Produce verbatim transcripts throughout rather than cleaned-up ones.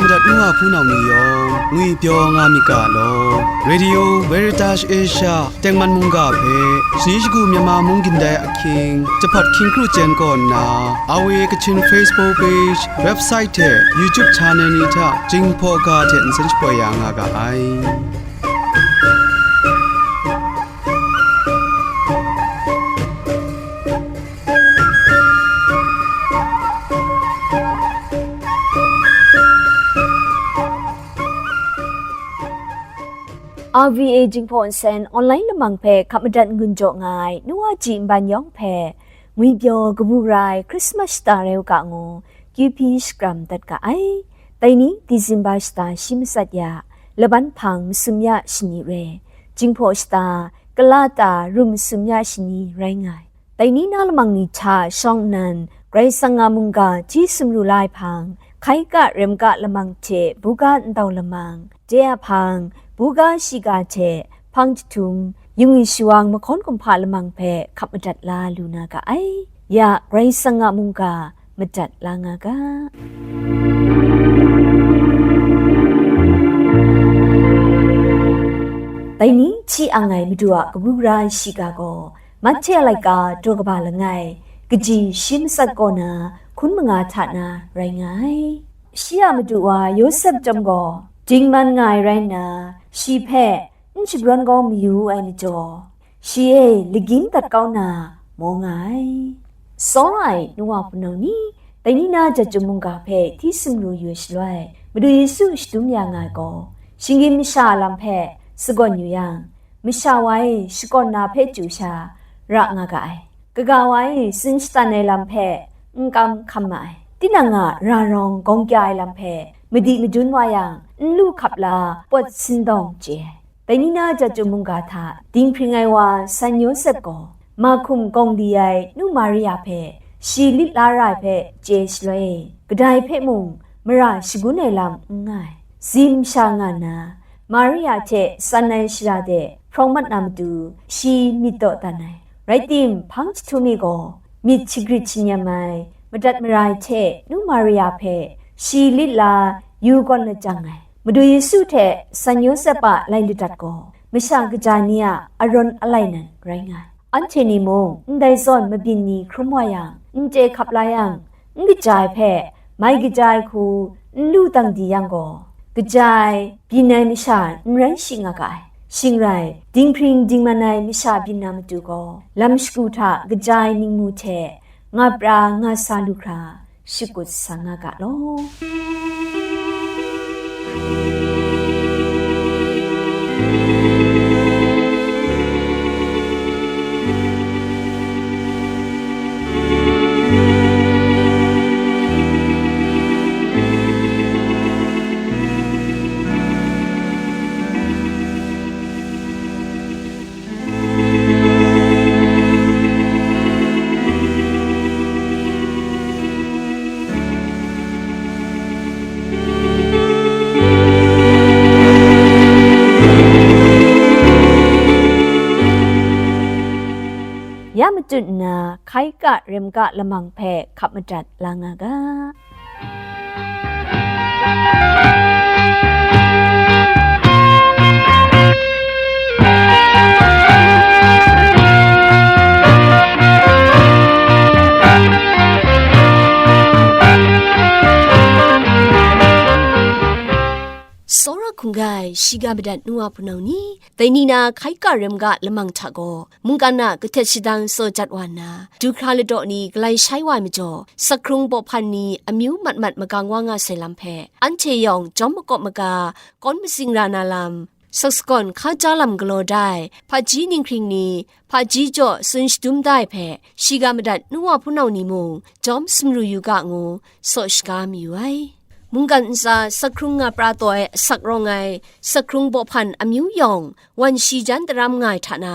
Madat nu wa hpunau ni yawng ngwipyaw nga myit ga law. Radio Veritas Asia tengman mungga hpe shani shagu Myanmar mung gindai ahkying, jahpawt hkying kru chyen kaw nna, R V A Kachin Facebook page, website hte YouTube channel ni hta Jinghpaw ga hte nsen shapoi ya nga ga ai. R V A Jinghpaw Nsen online lamang hpe hkap madat n-gun jaw nga ai nu wa ji nban yawng hpe, ngwipyaw kabu rai Christmas shata rai u ga ngu, Q P shakram dat ga ai. Dai ni Disemba shata shi matsat ya, laban hpang masum ya shani re, Jinghpaw shata, kala ta rum masum ya shani rai nga ai. Dai ni na lamang ni hta shawng nnan, Karai Kasang a mungga hti sumru la ai hpang, hkai ga rem ga lamang hte buga ndau lamang, de a hpang, buga shiga hte hpang jahtum, yungwi shawang mahkawn kumhpa lamang hpe hkap madat la lu na ga ai. Ya Karai Kasang a mungga madat la nga ga. Dai ni hti ang ai Madu a kabu gara shiga gaw, Mahte a laika daw kaba langai, kaji shi matsat kaw na hkun manga hta na rai nga ai. Shi a madu wa Yawsep chyawm gaw dingman nga ai rai nna, shi hpe n shabrawn kau mayu ai majaw, shi e lagyin dat kau na maw nga ai. Tsawra ai nu wa hpunau ni, dai ni na jat chyum mungga hpe hti sumru yu ai shaloi, Madu Yesu shadum ya nga ai gaw, shinggyim masha a lam hpe sagawn yu yang, masha wa e shakawn na hpe chyu sha ra nga ga ai. Kaga wa e tsun shatan ai lam hpe n kam hkam ma ai. Tinang a ra rawng gawng kya ai lam hpe madi madun wa yang, n lu hkap la pawt sindawng chye ai. Dai ni na jat chyum mungga hta dinghpring ai wa San Yawsep gaw, mahkum gawng li ai nu Maria hpe shi lit la ra ai hpe chye shaloi, kadai hpe mung mara shagun ai lam n nga ai. Zim sha nga nna, Maria hte tsan ai shara de hprawng mat na matu, shi myit daw dan ai. Rai tim, hpang jahtum mi gaw myit shagrit shanyam ai, madat mara ai hte nu Maria hpe shi lit la yu gawn lajang ai. Madu Yesu hte San Yawsep a lai ladat gaw masha kaja ni a arawn alai nan rai nga ai. Anhte ni mung ndai zawn mabyin ni hkrum wa yang, n chye hkap la yang, n kaja ai hpe mai kaja ai hku n lu dang di yang gaw, kaja ai, byin ai masha n rai shi nga ga ai. Shing rai, dinghpring dingman ai masha byin na matu gaw, lam shagu hta kaja ai ningmu hte nga pra nga sa lu hkra, shakut sa nga ga law. Ya matut nna, hkai ga rem ga lamang hpe hkap madat la nga ga. Tsawra hkungga ai shiga madat nu wa hpunau ni, dai ni na hkai ga rem ga lamang hta gaw, mungkan a kahtet shadang tsaw jat wa nna, du hkra ladaw ni galai shai wa ai majaw, sakhkrung bawhpan ni amyu mat mat magang wa nga sai lam hpe, anhte yawng jawm makawp maga, kawn matsing ra na lam, sak sagawn hka ja lam galaw da ai, hpaji ninghkring ni, hpaji jaw tsun shadum da ai hpe, shiga madat nu wa hpunau ni mung, jawm sumru yu ga ngu, saw shaga mayu ai. Mungkan ntsa sakhkrung nga pra taw ai asak rawng ai, sakhkrung bawhpan amyu yawng, wan shi jan daram nga ai hta na,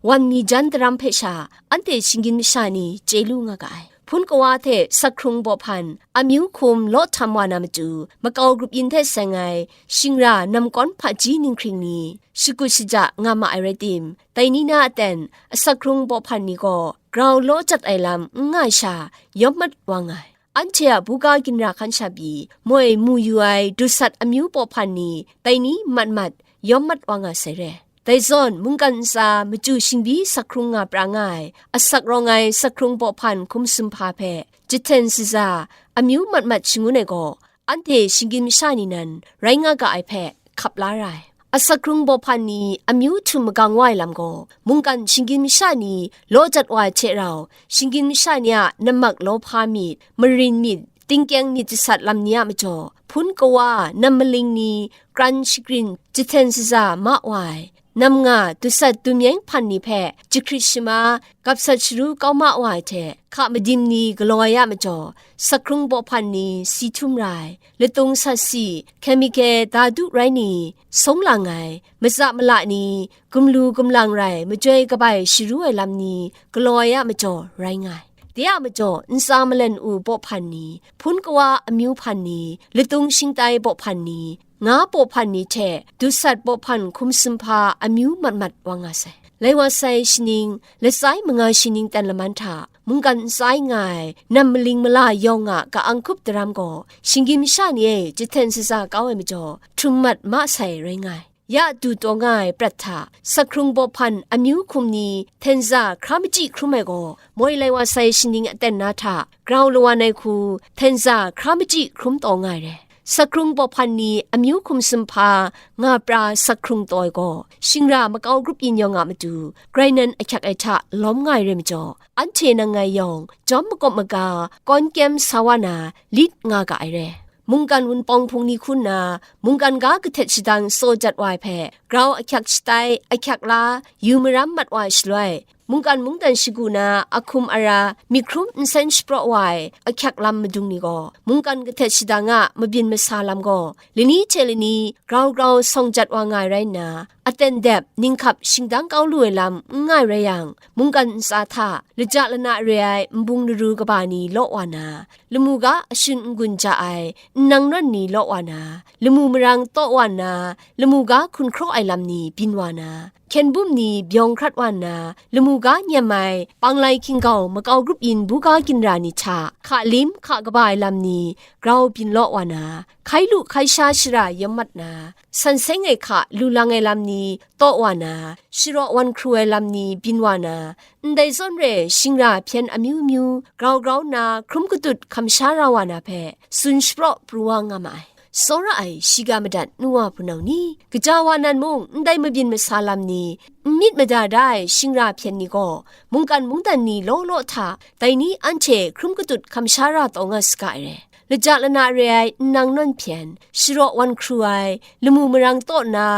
wan mi jan daram hpe sha, anhte shinggyim masha ni chye lu nga ga ai. Hpun kawa hte sakhkrung bawhpan, amyu hkum law htam wa na matu, makau grup yin hte seng ai, shingra namkawn hpaji ninghkring ni, shakut shaja nga ma ai rai tim, dai ni na aten, asakhkrung bawhpan ni gaw, grau law jat ai lam n nga ai sha, yawm mat wa nga ai. anhte a buga ginra hkan sha pyi, moi mu yu ai dusat amyu pawhpan ni dai ni mat mat yawm mat wa nga sai re. Dai zawn, mungkan ntsa machyu shingbyi sak hkrung nga pra nga ai, asak rawng ai sak hkrung pawhpan hkum sumhpa hpe jahten shaza, amyu mat mat shangun ai gaw, anhte shinggyim masha ni nan rai nga ga ai hpe hkap la ra ai. Asak hkrung pawhpan ni amyu htum magang wa ai lam gaw, mungkan shinggyim masha ni law jat wa ai hte rau, shinggyim masha ni a nammak lawhpa myit, marin myit, tingkyeng myit jasat lam ni a majaw, hpun kawa, nam maling ni, kran shagrin, jahten shaza ma wa ai, nam nga, dusat dumyeng hpan ni hpe jahkrit shama, gapsat sharu kau ma wa ai hte, hka madim ni galaw ai a majaw, sak hkrung pawhpan ni si htum ra ai, latung sat si, kemike dadu rai ni, sung lang ai, maza mala ni, gumlu gumlang rai, majoi kabai sharu ai lam ni galaw ai a majaw rai nga ai. De a majaw, ntsa malen u pawhpan ni, hpun kawa amyu hpan ni, latung shingtai pawhpan ni, nga pawhpan ni hte dusat pawhpan hkum sumhpa amyu mat mat wa nga sai. Lai wa sai shaning, latsai manga shaning ten laman hta, mungkan ntsa ai nga ai, nam maling mala yawng a ka-ang hkup daram gaw, shinggyim masha ni e jahten shaza kau ai majaw, htum mat ma sai rai nga ai. Ya du taw nga ai prat hta, sak hkrung pawhpan amyu hkum ni htenza hkra machyi hkrum ai gaw, moi lai wa sai shaning aten na hta, grau lawan ai hku htenza hkra machyi hkrum taw nga ai re. Sak hkrung pawhpan ni amyu hkum sumhpa nga pra sak hkrung taw ai gaw, shingra makau grup yin yawng a matu, grai nan ahkyak ai hta lawm nga ai re majaw, anhte nang ngai yawng, jawm makawp maga, kawn kyem sa wa na, lit nga ga ai re. Mungkan wunpawng hpung ni hku nna, mungkan ga kahtet shadang tsaw jat wa ai hpe, grau ahkyak shatai, ahkyak la, yu maram mat wa ai shaloi, mungkan mungdan shagu na ahkum ara, myit hkrum nsen shapraw wa ai ahkyak lam madung ni gaw, mungkan kahtet shadang a mabyin masa lam gaw, lani hte lani grau grau sawng jat wa nga ai rai nna, aten dep, ninghkap shingdang kau lu ai lam n nga ai rai yang, mungkan ntsa hta, laja lana re ai nbung laru kaba ni law wa na, lamu ga ashun n-gun ja ai nnang nawn ni law wa na, lamu marang taw wa nna, lamu ga hkunhkraw ai lam ni byin wa na, hkyen bum ni byawng hkrat wa nna, lamu ga nyem ai panglai hkinggau makau grup yin buga ginra ni hta, hka lim hka kaba ai lam ni grau byin law wa na, hkai lu hkai sha shara yawm mat na, san seng ai hka lu lang ai lam ni taw wa na, sharaw wan hkru ai lam ni byin wa na, ndai zawn re shingra hpyen amyu myu grau grau nna hkrum katut hkam sha ra wa na hpe tsun shapraw pru wa nga ma ai. Tsawra ai shiga madat nu wa hpunau ni, kaja wa nan mung ndai mabyin masa lam ni, n myit mada da ai shingra hpyen ni gaw, mungkan mungdan ni law law hta, dai ni anhte hkrum katut hkam sha ra taw nga saga ai re. Laja lana re ai nnang nawn hpyen, sharaw wan hkru ai, lamu marang taw nna,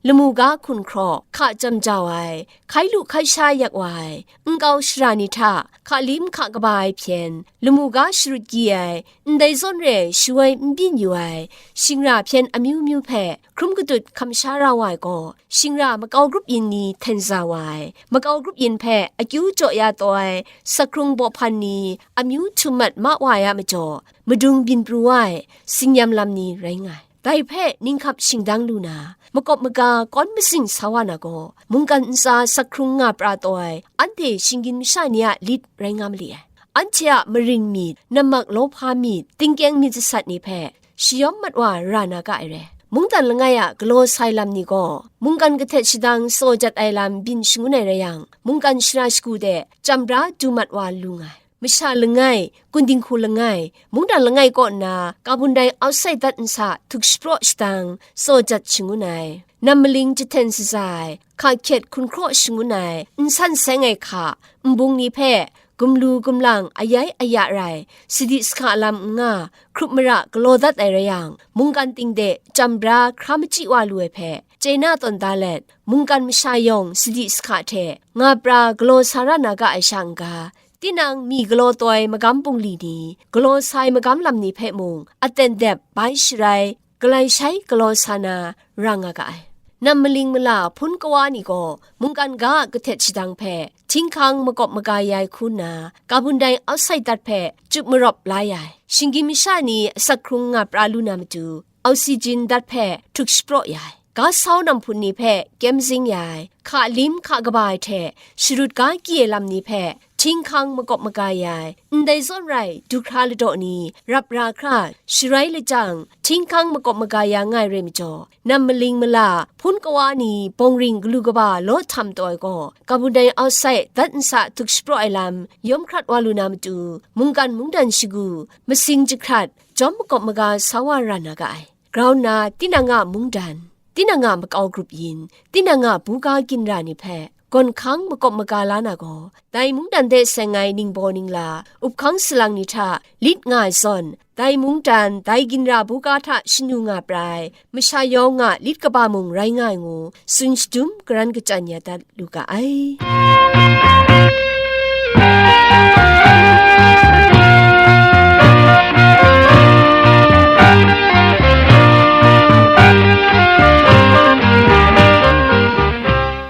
lamu ga hkunhkraw, hka jam jau ai, hkai lu hkai sha yak wa ai, nkau shara ni hta, hka lim hka kaba ai hpyen, lamu ga sharut gyi ai, ndai zawn re shawoi n byin yu ai, shingra hpyen amyu myu hpe hkrum katut hkam sha ra wa ai gaw, shingra makau grup yin ni hten za wa ai, makau grup yin hpe akyu jaw ya taw ai, sak hkrung bawhpan ni amyu htum mat ma wa ai a majaw, madung byin pru wa ai, tsin-yam lam ni rai nga ai. Dai hpe ninghkap shingdang lu na, makawp maga kawn masing sa wa na gaw, mungkan ntsa sak hkrung nga pra taw ai, anhte shinggyim masha ni a lit rai nga mali ai. Anhte a marin myit, nammak lawhpa myit, tingkyeng myit jasat ni hpe shayawm mat wa ra na ga ai re. Mungdan langai a galaw sai lam ni gaw, mungkan kahtet shadang tsaw jat ai lam byin shangun ai rai yang, mungkan shara shagu de chyam bra du mat wa lu nga ai. Masha langai, kun dinghku langai, mungdan langai kaw nna carbon dioxide dat nsa htuk shapraw shadang, tsaw jat shangun ai, nam maling jahten shaza ai, hka hkyet hkunhkraw shangun ai, n san seng ai hka, nbung ni hpe, gumlu gumlang, ayai aya rai, sadi sahka lam n nga, hkrup mara galaw dat ai rai yang, mungkan ting de chyam bra hkra machyi wa lu ai hpe, chye na tawn da let, mungkan masha yawng sadi sahka hte nga pra galaw sa ra na ga ai sha n-ga, tinang mi galaw taw ai magam bungli ni, galaw sa ai magam lam ni hpe mung, aten dep bai sharai, galai shai galaw sa na ra nga ga ai. Nam maling mala hpun kawa ni gaw mungkan ga a kahtet shadang hpe, htinghkang makawp maga ya ai hku nna, carbon dioxide dat hpe chyup marawp la ya ai. Shinggyim masha ni asak hkrung nga pra lu na matu, oxygen dat hpe htuk shapraw ya ai. Ga sau nam hpun ni hpe kyem zing ya ai. Hka lim hka kaba ai hte sharut ga kyi ai lam ni hpe htinghkang makawp maga ya ai, ndai zawn rai du hkra ladaw ni rap ra hkra sharai lajang, htinghkang makawp maga ya nga ai rai majaw, nam maling mala, hpun kawa ni bawng ring galu kaba law htam taw ai gaw, carbon dioxide dat nsa htuk shapraw ai lam yawm hkrat wa lu na matu, mungkan mungdan shagu, masing jahkrat, jawm makawp maga sa wa ra na ga ai. Grau nna, tinang a mungdan, tinang a makau grup yin, tinang a buga ginra ni hpe gawn hkang makawp maga la na gaw, dai mungdan de seng ai ningbaw ningla, up hkang salang ni hta lit nga ai zawn, dai mungdan, dai ginra buga hta shanu nga prai, masha yawng a lit kaba mung rai nga ai ngu, tsun shadum karan kachyan ya dat lu ga ai.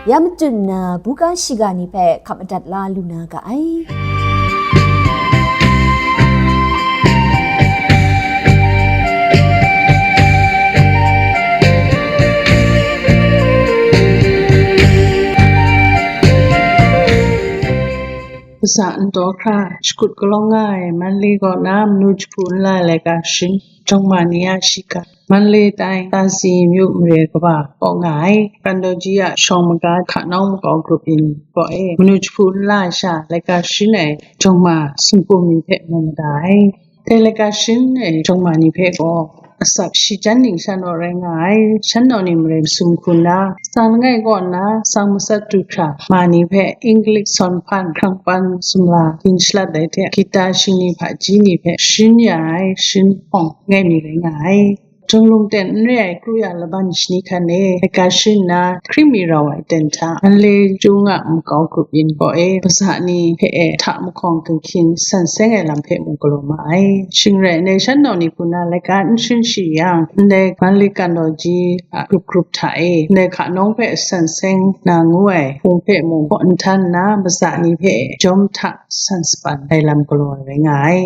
Ya matut nna, buga shiga ni hpe hkap madat la lu na ga ai. Aza ntaw hkra shakut kalawng nga ai Manli kaw na manu jahpu nla ai laika sharin, jawng ma ni a shiga, Manli tai Tazi myu mare kaba kaw nga ai, Kandawji a shawng maga hka nawng makau grup yin kaw e, manu jahpu nla ai sha laika sharin ai jawng ma sumpu mi hpe mu mada ai. Dai laika sharin ai jawng ma ni hpe gaw, asak shi jan ning sha naw rai nga ai, shan naw ni marai masum hku nna, sang langai kaw nna, sang matsat du hkra, ma ni hpe English sawn hpan, hkrang pan sumla, din shalat ai hte, gita shingni hpaji ni hpe sharin ya ai, sharin hpawng langai mi rai nga ai. Junglung ten n re ai kru ya laban shani hkan e, laika sharin nna hkring mi rau ai ten hta, Manli Chyung a makau grup yin kaw e, aza ni hpe e hta mahkawng ganhkyin san seng ai lam hpe mung galaw ma ai. Shing rai nna, shan nau ni hku na laika n sharin shi yang, ndai Manli Kandawji a grup grup hta e, ndai hka nawng hpe san seng na ngu ai hpung hpe mung kaw n htan nna, aza ni hpe e jawm hta san sapan ai lam galaw ai rai nga ai.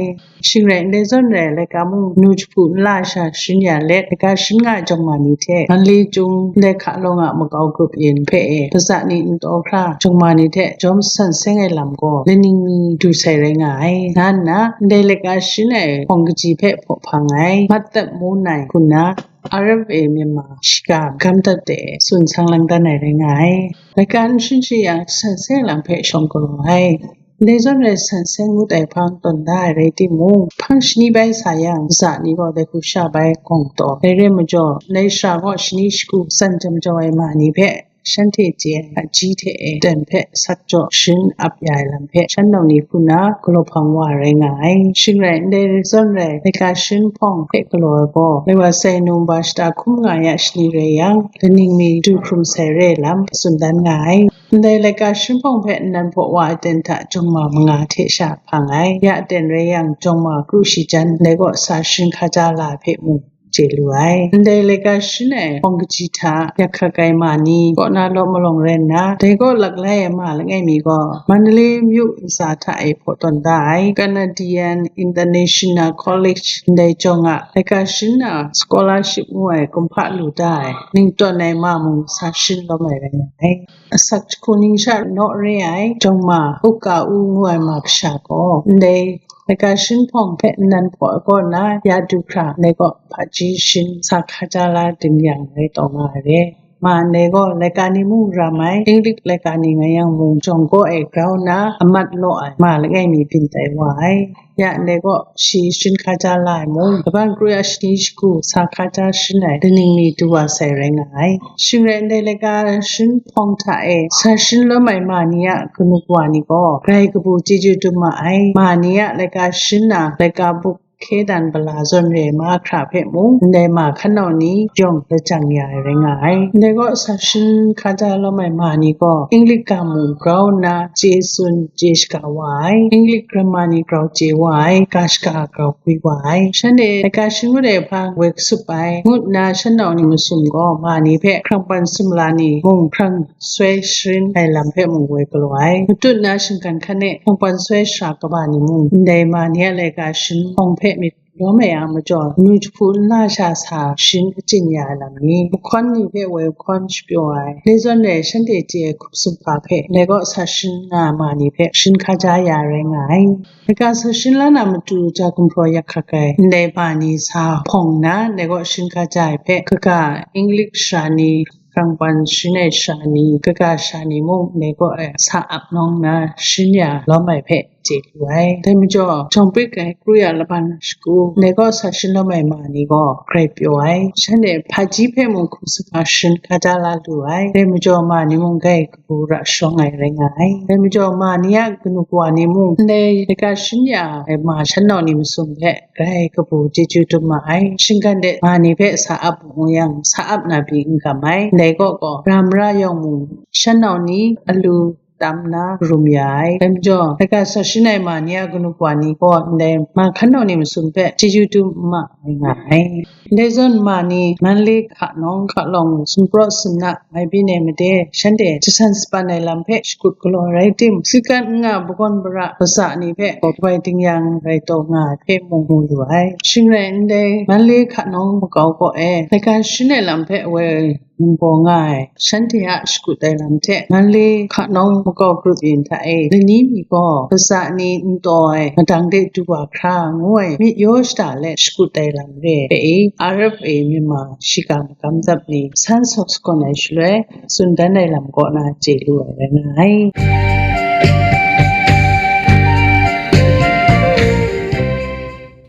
Shing rai, ndai zawn rai, laika mung manu jahpu nla sha sharin ya let, laika sharin nga ai jawng ma ni hte, Manli Chyung ndai hka lawng a makau grup yin hpe e, aza ni ntaw hkra jawng ma ni hte jawm san seng ai lam gaw, laning mi du sai rai nga ai, nga nna, ndai laika sharin ai hpawng kaji hpe hpaw hpang ai, Mat Tap Mu Nai hku nna, R F A Myanmar shiga gam dat de tsun sang lang dan ai rai nga ai. Laika n sharin shi yang, san seng lam hpe shawng galaw ai. Ndai zawn rai san seng ngut ai hpang tawn da ai rai timung, hpang shani bai sa yang, aza ni gaw dai hku sha bai gawng taw ai rai majaw, ndai shara gaw shani shagu tsan jam jau ai ma ni hpe, shanhte chye ai hpaji hte e, ten hpe sat jaw sharin ap ya ai lam hpe, shan nau ni hku na galaw hpang wa ai rai nga ai. Shing rai, ndai zawn rai, laika sharin hpawng hpe galaw ai gaw, lai wa sai numba shata hkum nga ya shani rai yang, laning mi du hkrum sai re ai lam tsun dan nga ai. Ndai laika sharin hpawng hpe nnan hpaw wa ai ten hta jawng ma manga hte sha hpang ai. Ya ten rai yang, jawng ma kru shi jan, ndai kaw sa sharin hkaja la ai hpe mung chye lu ai. Ndai laika sharin ai hpawng kaji hta yak hkak ai ma ni kaw na law malawng rai nna, dai kaw laklai ai ma langai mi gaw, Mandalay myu ntsa hta e hpaw tawn da ai, Canadian International College ndai jawng a laika sharin a scholarship ngu ai kumhpa lu da ai, ning tawn ai ma mung sa sharin lawm ai rai nga ai. Asak jahku ning sha naw re ai, jawng ma Uka U ngu ai ma kasha gaw, ndai laika sharin hpawng hpe nnan hpaw ai kaw na ya du hkra, ndai kaw hpaji sharin sa hkaja la dim yang rai taw nga ai re. Ma ndai gaw laika ni mung ram ai, English laika ni nga yang mung, jawng kaw e grau nna amat law ai ma langai mi byin tai wa ai. Ya ndai gaw, shi sharin hkaja la ai mung, kaban kru ya shani shagu sa hkaja sharin ai, laning mi du wa sai rai nga ai. Shing rai ndai laika sharin hpawng hta e, sa sharin lawm ai ma ni a kanu kawa ni gaw, grai kabu chyeju dum ma ai. Ma ni a laika sharin na, laika buk hkye dan bala zawn re ai mahkra hpe mung, ndai ma hkan nau ni yawng lajang ya ai rai nga ai. Ndai gaw, sa sharin hkaja lawm ai ma ni gaw, English ga mung grau nna chye tsun chye shaga wa ai, English grammar ni grau chye wa ai, ga shaga grau gwi wa ai. Shanhte laika sharin ngut ai hpang woi kasup ai, ngut nna shan nau ni masum gaw, ma ni hpe hkrang pan sumla ni mung hkrang soi sharin ai lam hpe mung woi galaw ai. Matut na shinggan hkan e hkrang pan soi shara kaba ni mung, ndai ma ni a laika sharin hpawng hpe myit Lawm ai a majaw, nu jahpu nla sha sa shin achyin ya ai lam ni, mahkawn ni hpe woi hkawn shapyaw ai, le zawn e shanhte chye ai hkum sumhpa hpe ndai kaw sa shin nga ai ma ni hpe shin hkaja ya rai nga ai. Laika sa shin la na matu ja gumhpraw yak hkak ai ndai ma ni sa hpawng nna, ndai kaw shin hkaja ai hpe, kaga English sha ni, Kangban shin ai sha ni, kaga sha ni mung, ndai kaw e sa ap nawng nna, shin ya lawm ai hpe chye lu ai. Dai majaw, jawng prit ai kru ya laban shagu, ndai kaw sa shin lawm ai ma ni gaw grai pyaw ai. Shanhte hpaji hpe mung hkum sumhpa shin hkaja la lu ai. Dai majaw, ma ni mung gai kabu ra shawng ai rai nga ai. Dai majaw, ma ni a kanu kawa ni mung, ndai laika shin ya ai ma shan nau ni masum hpe, grai kabu chyeju dum ma ai. Shinggan de ma ni hpe sa ap wu yang, sa ap na pyi n gam ai. Ndai kaw gaw, ra mara yawng mung, shan nau ni alu tam nna rum ya ai. Dai majaw, laika sa shin ai ma ni a kanu kawa ni gaw, ndai ma hkan nau ni masum hpe chyeju dum ma ai nga ai. Ndai zawn ma ni Manle hka nawng hka lawng sumpraw sumna mai byin ai made, shanhte jasan sapan ai lam hpe shakut galaw rai tim, sigan n nga bagawn bara, kasa ni hpe gawt wai ding yang rai taw nga ai hpe mung mu lu ai. Shing rai ndai, Manle hka nawng makau kaw e, laika shin ai lam hpe woi nbaw nga ai, shanhte a shakut ai lam hte, Manle hka nawng makau grup yin hta e, lani mi gaw, kasa ni n taw ai, madang de du wa hkra, ngu ai myit yaw shada let shakut ai lam re ai hpe e, R F A Myanmar shiga magam dap ni san sawk sakawn ai shaloi, tsun dan ai lam kaw na chye lu ai rai nga ai.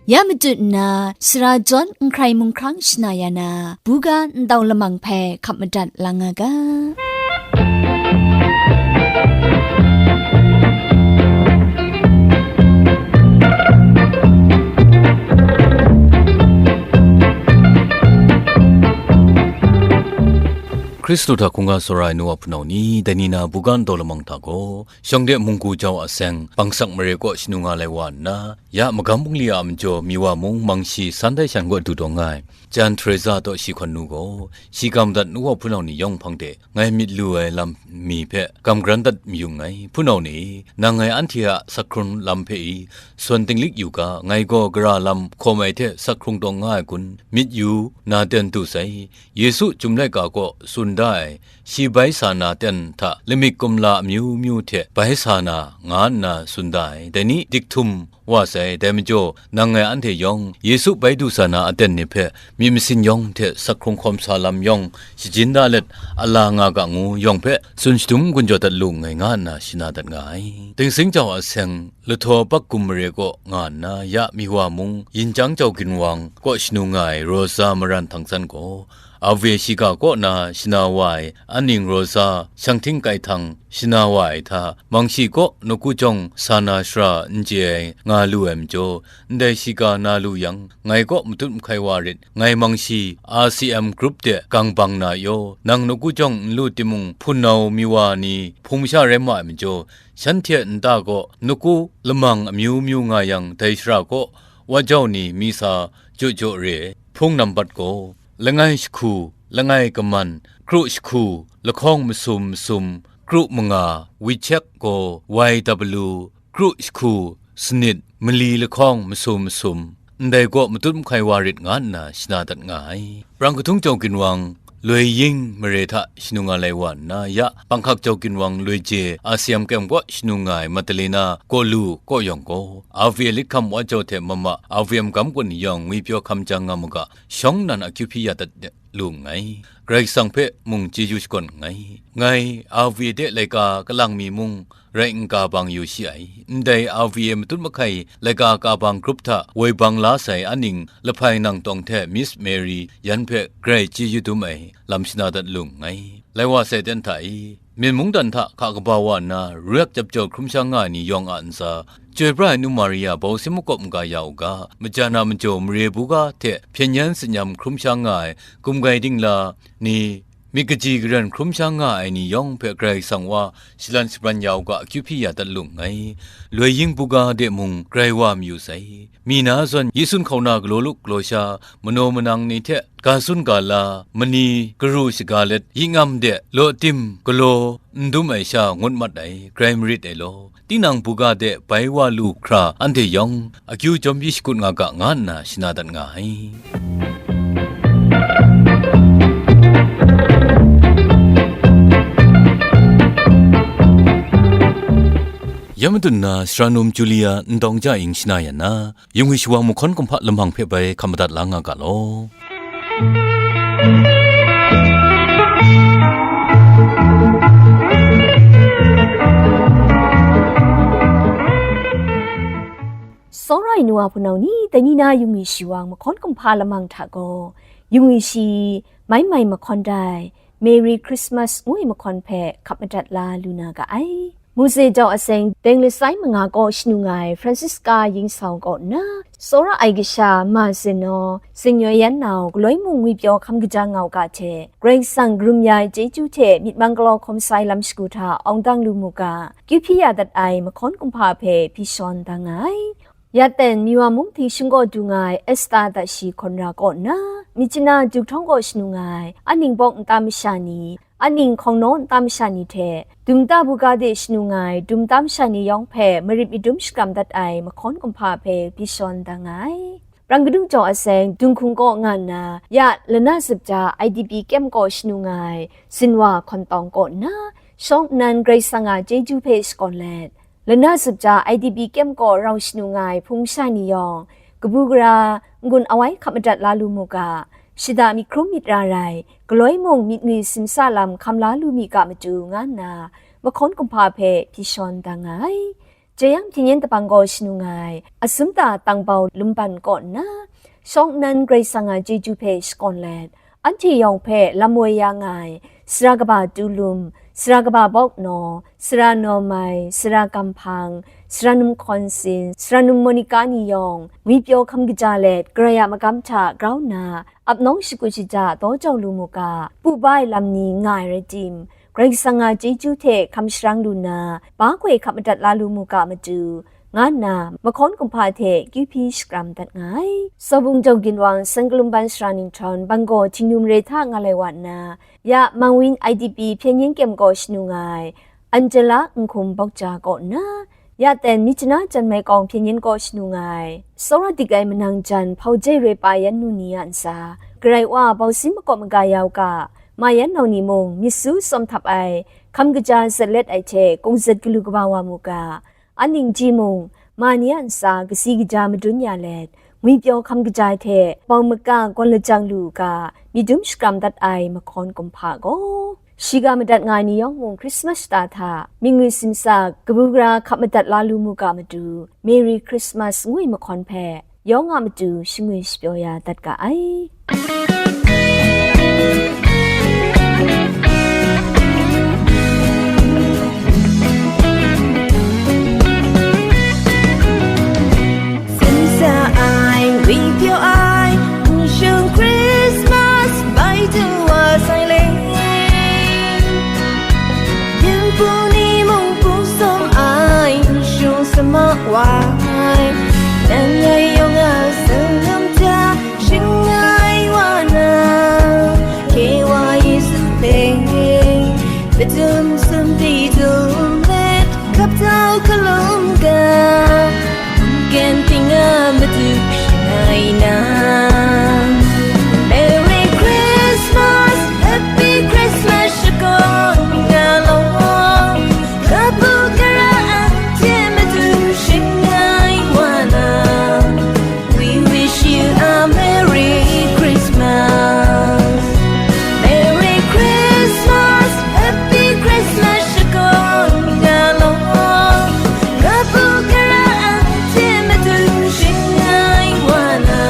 Ya matut nna, sara jawn n hkrai mung hkrang shana ya na, buga ndau lamang hpe hkap madat lang nga ga. Hkristu hta hkungga tsawra ai nu wa hpunau ni, dai ni na buga ndau lamang hta gaw, shawng de munggu jau a seng, bangsak mare kaw shanu nga lai wa nna, ya magam bungli a majaw mi wa mung mangshi san dai shan kaw du taw nga ai, Jan Teresa taw shi hkawn nu gaw, shi ga madat nu wa hpunau ni yawng hpang de, ngai myit lu ai lam mi hpe gam garan dat mayung ai. Hpunau ni, nang ngai anhte a sak hkrung lam hpe i, sawn tinglik yu ga, ngai gaw gara lam hkawm ai hte sak hkrung taw nga ai kun, myit yu, na ten du sai. Yesu Chyum laika kaw tsun da ai, shi bai sa na ten hta lamik kumla amyu myu hte bai sa na, nga nna tsun da ai. Dai ni dik htum wa sai, dai majaw, nang ngai anhte yawng, Yesu bai du sa na aten ni hpe myit masin yawng hte sak hkrung hkawm sa lam yawng shajin da let, a la nga ga ngu yawng hpe tsun shadum gun jaw dat lu nngai, nga nna shana dat nga ai. Dingsing jau a seng, lahtaw bak gum mare kaw nga nna, ya mi wa mung, yin chyang jau ginwang kaw shanu nga ai Rosa Maran Htang San gaw, Awe shiga kaw na shana wa ai, aning Rosa Shang Hting Kai Htang shana wa ai hta, mangshi kaw nawku jawng sa na shara n chye ai nga lu ai majaw, ndai shiga na lu yang, ngai kaw matut mahkai wa rit, ngai mangshi R C M group de gang bang na yaw, nang nawku jawng n lu timung, hpunau mi wa ni hpung masha rai ma ai majaw, shanhte a nta kaw nawku lamang amyu myu nga yang, dai shara kaw wa jau ni mi sa jaw jaw re ai. Hpung nambat gaw, langai jahku, langai kaman, kru jahku, lahkawng masum masum, kru manga, WeChat gaw, Y W, kru jahku, sanit, mali lahkawng masum masum, ndai kaw matut mahkai wa rit, nga nna shana dat nga ai. Prang Kahtung Jau Ginwang, Loi Ying mare hta shanu nga lai wa nna, ya Panghkak Jau Ginwang Loi Je R C M Camp kaw shanu nga ai Madalena Kaw Lu Kaw Yawng gaw, R V A Lit Hkam Wa Jau hte mama R V M Gam Kun Yawng Ngwi Pyaw Hkam Jang nga mu ga, shawng nnan akyu hpyi ya dat lu nngai. Karai Kasang hpe mung chyeju shakawn nngai. Ngai R V A de laika kalang mi mung rai n ka bang yu shi ai. Ndai R V A matut mahkai laika ka bang grup hta woi bang la sai aning, lahpai nang tawng hte Miss Mary yan hpe grai chyeju dum ai, lam shana dat lu nngai. Lai wa sai ten hta i, Myen mungdan hta hka kaba wa nna, ruyat jap jau hkrum sha nga ai ni yawng a ntsa, Chyoi pra ai Nu Maria bau si makawp maga ya u ga, majan a majaw mare buga hte hpyen yan tsin-yam hkrum sha nga ai, gumgai dingla ni, myit kaji karen hkrum sha nga ai ni yawng hpe Karai Kasang wa shalan shabran ya u ga, akyu hpyi ya dat lu nngai. Loi ying buga de mung grai wa mayu sai. Mi na zawn yi sun hkauna galaw lup galaw sha, manaw manang ni hte ga sun ga la, mani garu shaga let, yi ngam de law tim galaw n dum ai sha ngut mat ai, grai marit ai law. Tinang buga de bai wa lu hkra anhte yawng akyu jawm byi shakut nga ga, nga nna shana dat nga ai. Ya madun na, sara num Julia Ndawng Ja Ing shana yan na, yungwi shawang mahkawn kumhpa lamang hpe bai hkam madat la nga ga law. Tsawra ai nu wa hpunau ni, dai ni na yungwi shawang mahkawn kumhpa lamang hta gaw, yungwi shi mai mai mahkawn dai, Merry Christmas ngu ai mahkawn hpe hkap madat la lu na ga ai. Mose jau aseng deng lasai manga kaw shanu nga ai Francisca Yingsau kaw nna, tsawra ai kasha ma Zeno, Zingyoi Yan Nau, galoi mung ngwipyaw hkam kaja nga u ga hte, Karai Kasang karum ya ai chyeju hte myit mang galaw hkawm sai lam shagu hta awng dang lu mu ga, kyu hpyi ya dat ai mahkawn kumhpa hpe hpyi shawn da nga ai. Ya ten, Miwa mung hpyi shingkaw du nga ai Esta Dashi Hkawn Ra kaw nna, Myitkyina Juk Htawng kaw shanu nga ai Aning Bawk nta masha ni, Aning Hkawng Naw nta masha ni hte, Dum nta buga de shanu nga ai Dum nta masha ni yawng hpe marit madum shakram dat ai mahkawn kumhpa hpe hpyi shawn da nga ai. Prang kadung jau aseng Dunghkung kaw nga nna, ya lana zup ja I D P kyem kaw shanu nga ai Zinwa Hkawn Tawng kaw nna, shawng nnan Karai Kasang a chyeju hpe shakawn let, lana zup ja I D P kyem kaw rau shanu nga ai hpung masha ni yawng, kabu gara n-gun awai hkap madat la lu mu ga, shada myit hkrum myit ra rai, galoi mung myit ngwi simsa lam hkam la lu mi ga matu, nga nna mahkawn kumhpa hpe hpyi shawn da nga ai. Jeyang hpyen yen dabang gaw shanu nga ai Asumta Tangbau Lumban kaw nna, shawng nnan Karai Kasang a chyeju hpe shakawn let, anhte yawng hpe lam woi ya nga ai, sara kaba Tulum, sara kaba Bawknaw, sara Nawmai, sara Kamhpang, sara num Hkawnsin, sara num Monica ni yawng, ngwipyaw hkam kaja let, Karai a magam hta grau nna, ap nawng shakut shaja daw jau lu mu ga, pu ba ai lam ni nga ai rai tim, Karai Kasang a chyeju hte hkam sharang lu nna, ba hkoi hkap madat la lu mu ga matu, nga nna mahkawn kumhpa hte kyu hpyi shakram dat nga ai. Sawbung Jau Ginwang, San Kalumban Sara Ninghtawn, Banggaw Htingnu Mare hta nga lai wa nna, ya Mangwin I D P hpyen yen kyem kaw shanu nga ai Angela Nhkum Bawkja kaw nna, ya ten Myitkyina Janmai Kawng hpyen yen kaw shanu nga ai, tsawra dik ai manang jan Hpau Jai Roi Pa Yan Nu ni a ntsa, Karai Wa bausin makawp maga ya u ga, ma Yan Nau ni mung myit su tsawm htap ai, hkam kaja zatlet ai hte kungzat galu kaba wa mu ga, Aning Ji mung, ma ni a ntsa kasi kaja madun ya let, ngwipyaw hkam kaja hte bau maka gawn lajang lu u ga, myit dum shakram dat ai mahkawn kumhpa gaw, shiga madat nga ai ni yawng mung Krismas shata hta myit ngwi simsa kabu gara hkap madat la lu mu ga matu, Merry Christmas ngu ai mahkawn hpe yawng a matu shangwi shapyaw ya dat ga ai. Simsa ai, ngwipyaw ai, nshung Krismas bai du wa sai le. Yin pru ni mung pru sawm ai, nshung sama wa ai, nan ngai yawng a salum hta, shangai wa na, K Y Yesu hpe, padum sumpi dum let, hkap tau hkalum ga, mungkan ting a matu shangai na. Merry Christmas, Happy Christmas, shakawn nga law, kabu gara anhte matu shangai wa na. We wish you a Merry Christmas. Merry Christmas, Happy Christmas, shakawn nga law, kabu gara anhte matu shangai wa na.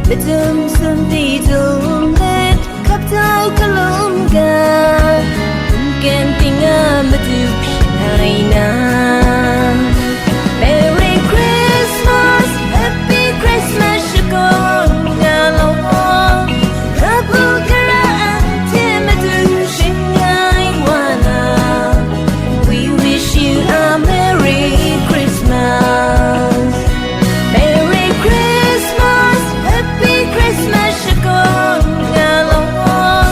Madum sumti dum let, hkap tau hkalum ga, mungkan ting a matu shing ai na. Merry Christmas, Happy Christmas, shakawn nga law. Kabu gara anhte matu shing ai wa na. We wish you a Merry Christmas. Merry Christmas, Happy Christmas, shakawn nga law.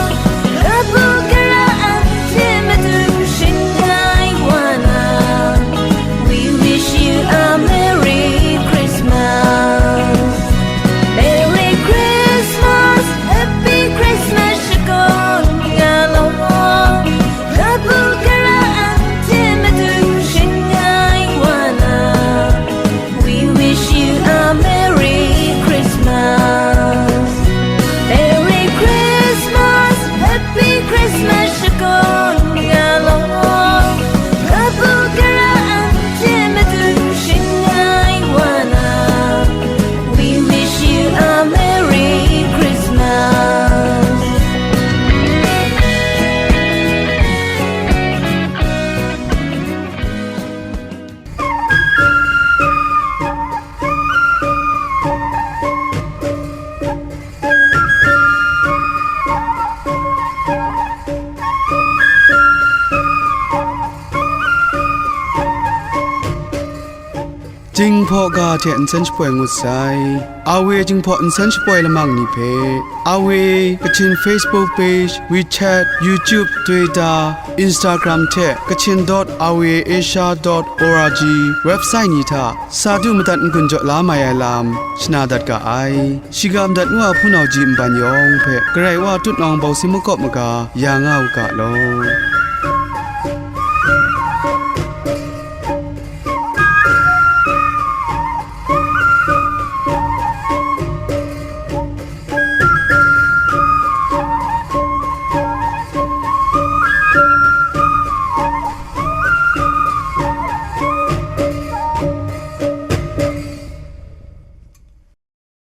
Kabu gara anhte matu shing ai wa na. We wish you a Merry Christmas. Merry Christmas, Happy Christmas, shakawn nga law. Kabu gara anhte matu shing ai wa na. We wish you a Merry Christmas. Merry Christmas, Happy Christmas, shakawn nga law. Kabu gara anhte matu shing ai wa na. We wish you a Merry Christmas. Jinghpaw ga hte nsen shapoi ngut sai. Awe Jinghpaw nsen shapoi lamang ni hpe, Awe Kachin Facebook page, WeChat, YouTube, Twitter, Instagram hte Kachin dot awe asia dot org website ni hta sa du madat n-gun jaw la mai ai lam shana dat ga ai. Shiga madat ngu a hpunau ji nban yawng hpe Karai Wa tutnawng bawsin makawp maga ya nga u ga law.